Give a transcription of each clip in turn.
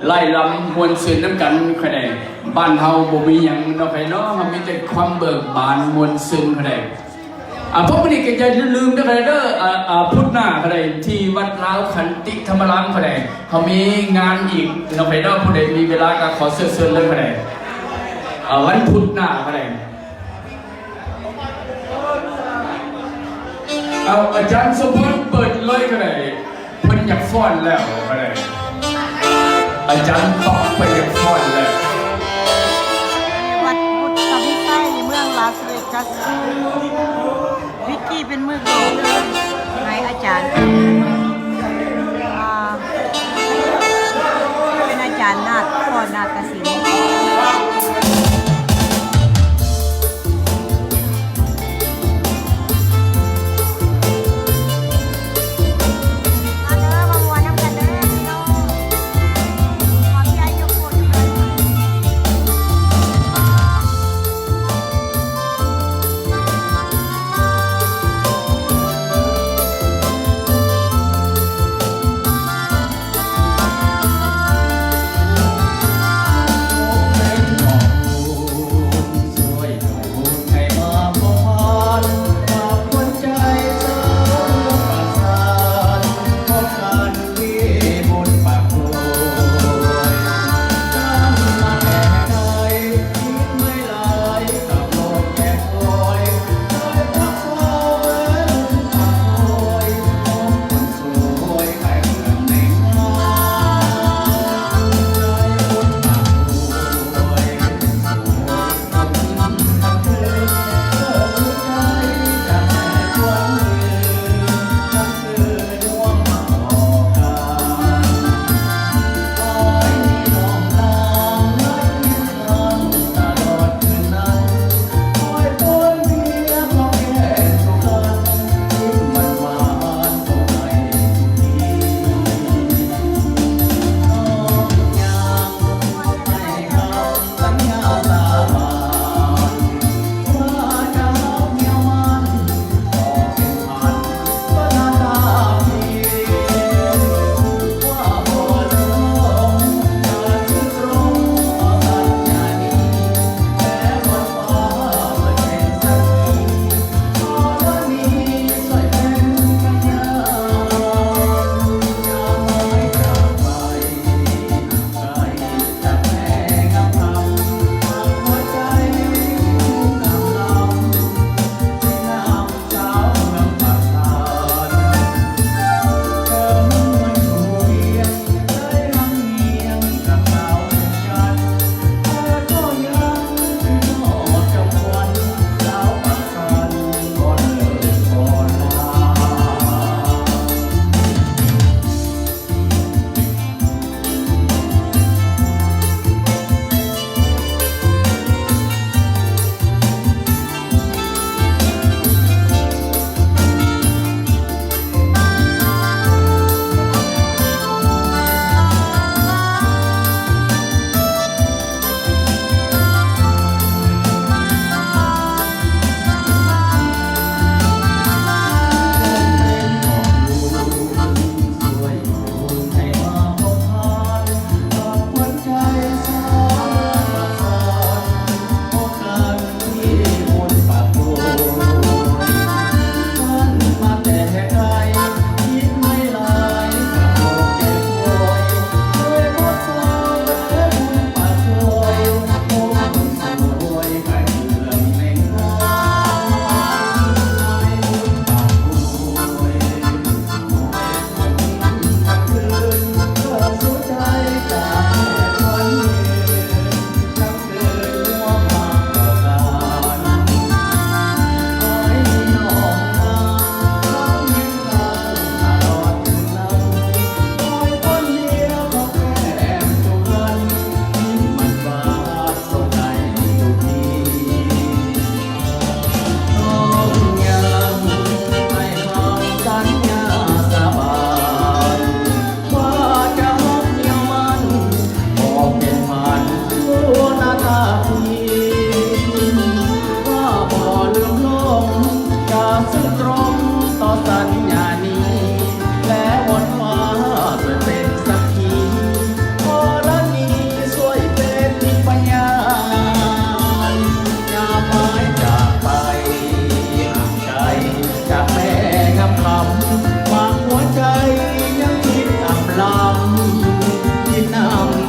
ໄລ່ລຳມ່ວນຊື່ນນຳກັນ ຂ້ອຍໄດ້. ບ້ານເຮົາບໍ່ມີຫຍັງເນາະ ຂ້ອຍເນາະ, ເຮົາມີແຕ່ຄວາມເບີກບານມ່ວນຊື່ນ ຂ້ອຍໄດ້. ອ່າ ພວກນີ້ກໍຢ່າລືມເດີ ຂ້ອຍເດີ. ອ່າ ອ່າ ພຸດໜ້າ ຂ້ອຍໄດ້ ທີ່ວັດລາວຂັນຕິທຳມາລາມ ຂ້ອຍໄດ້ ເຮົາມີງານອີກເນາະ ຂ້ອຍເນາະ. ຜູ້ໃດມີເວລາກໍຂໍເຊີນເຊີນເລີຍ ຂ້ອຍໄດ້. ອ່າ ວັນພຸດໜ້າ ຂ້ອຍໄດ້. ເອົາ ອາຈານສົມພອນເປີດເລີຍກໍໄດ້ ເພິ່ນຢາກຟ້ອນແລ້ວກໍໄດ້ ອາຈານປອກເພິ່ນຢາກຟ້ອນແລ້ວ. ວັດພຸດທະວິໄສ ເມືອງລາສເວກັສ ວິກກີເປັນມືກອງໃຫ້ອາຈານ ອ່າ ເປັນອາຈານນາດ ສອນນາດຕະສິນ.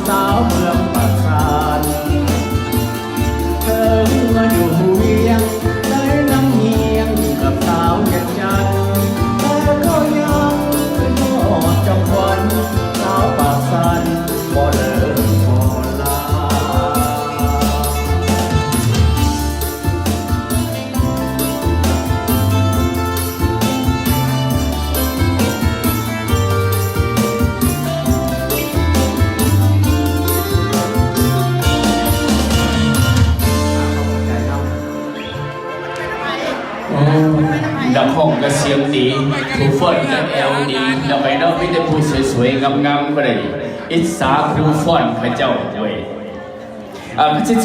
ສາວເມືອງປາກຊັນ ເທີມາຢູ່ວຽງ ໄດ້ນຳຮຽງກັບສາວວຽງຈັນ ແຕ່ກໍຍັງຄິດຮອດຈອມຂວັນ ສາວປາກຊັນບໍ່ເລີກບໍ່ລາ. ໂອ້ ນັກຮ້ອງກະສຽງດີ ຜູ້ຟ້ອນກະແອວດີ ດອກໄມ້ເນາະ ມີແຕ່ຜູ້ສວຍໆງາມໆ ບໍ່ໄດ້ອິດສາຜູ້ຟ້ອນເຂົາເຈົ້າເວີຍ. ອ່າ ຊິເຊີນ